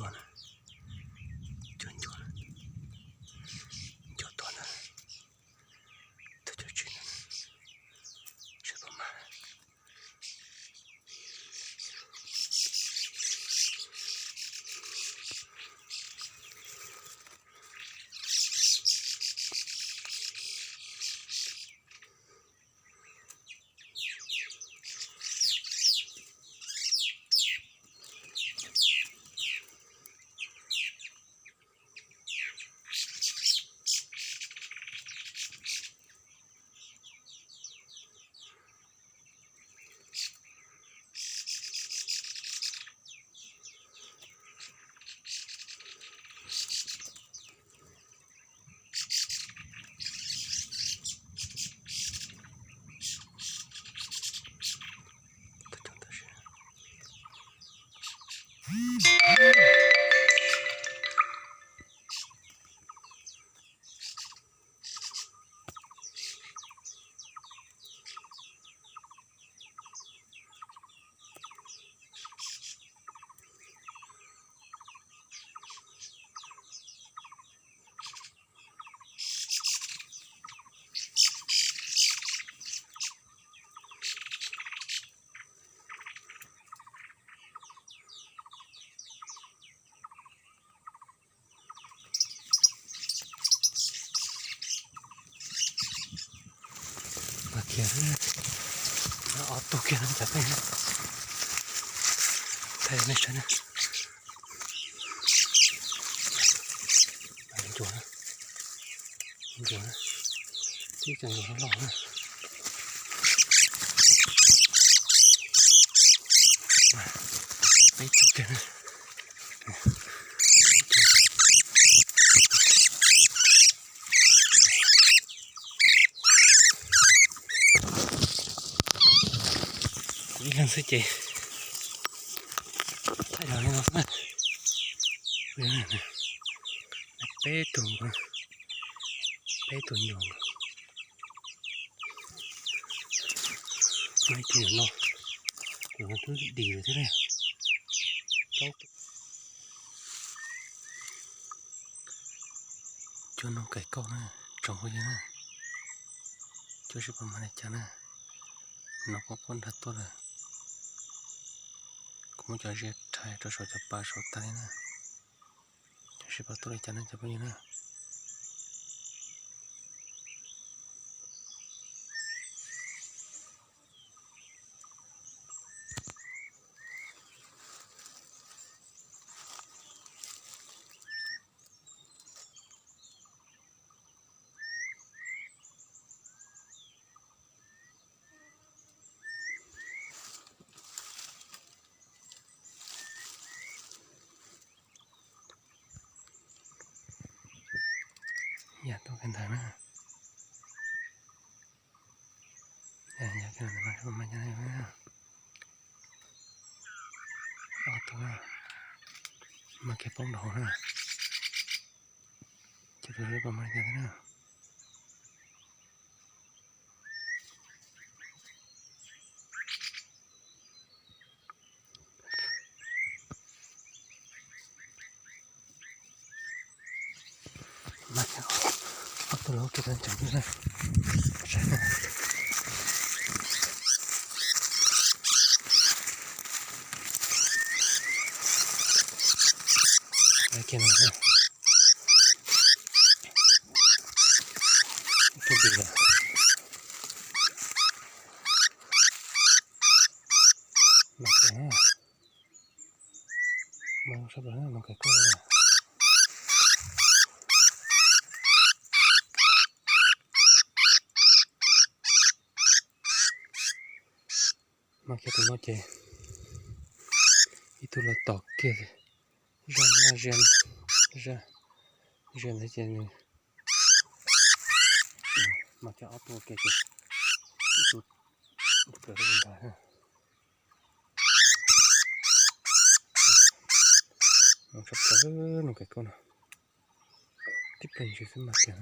Cov ncua, ncua tuaj na, tuaj cov tsis na, seb puas mag. Mas kiag, ob tug kiag no cov peb, thaij nej saib na. Ncua na, ncua na, tib co ncua loj loj na. Peb tug kiag na. Kuv ib leeg xwb ces thaij los li no xwb na. Peb tug, peb tug nyuam. Ib tug nyuam no, nyuam no twb dim lawm thiab na. Plaub tug. Cua noog kaim kauj na, tsoom phooj ywg na. Cua seb puas mag li cas na. No kuj quaj nrag tuaj lawm. Kuv muab cov ziab rhais rau saum cov pas saud tag li na. Cua seb puas tuaj li cas na cov phooj ywg na. Yam tuaj kiag ntawd na. Yam kiag ntawd mas, ob tug, mag kiag poob nroo hauv na. Ces tus seb puas mag li cas thiab na. Mas ob tug laus kiag tseem na. Kiag no. Tus dim lawm. Mas kiag, mas sab plaws no kaim kauj. Mas kiag tus no ces ib tug los tom kiag zaj naj zia, zaj zia ntawd ces nws mas kiag ob tug ua ke ces ib tug tawm rau ntawd. Sab plaws no kaim kauj no. Tib pliag ntsis xwb mas kiag.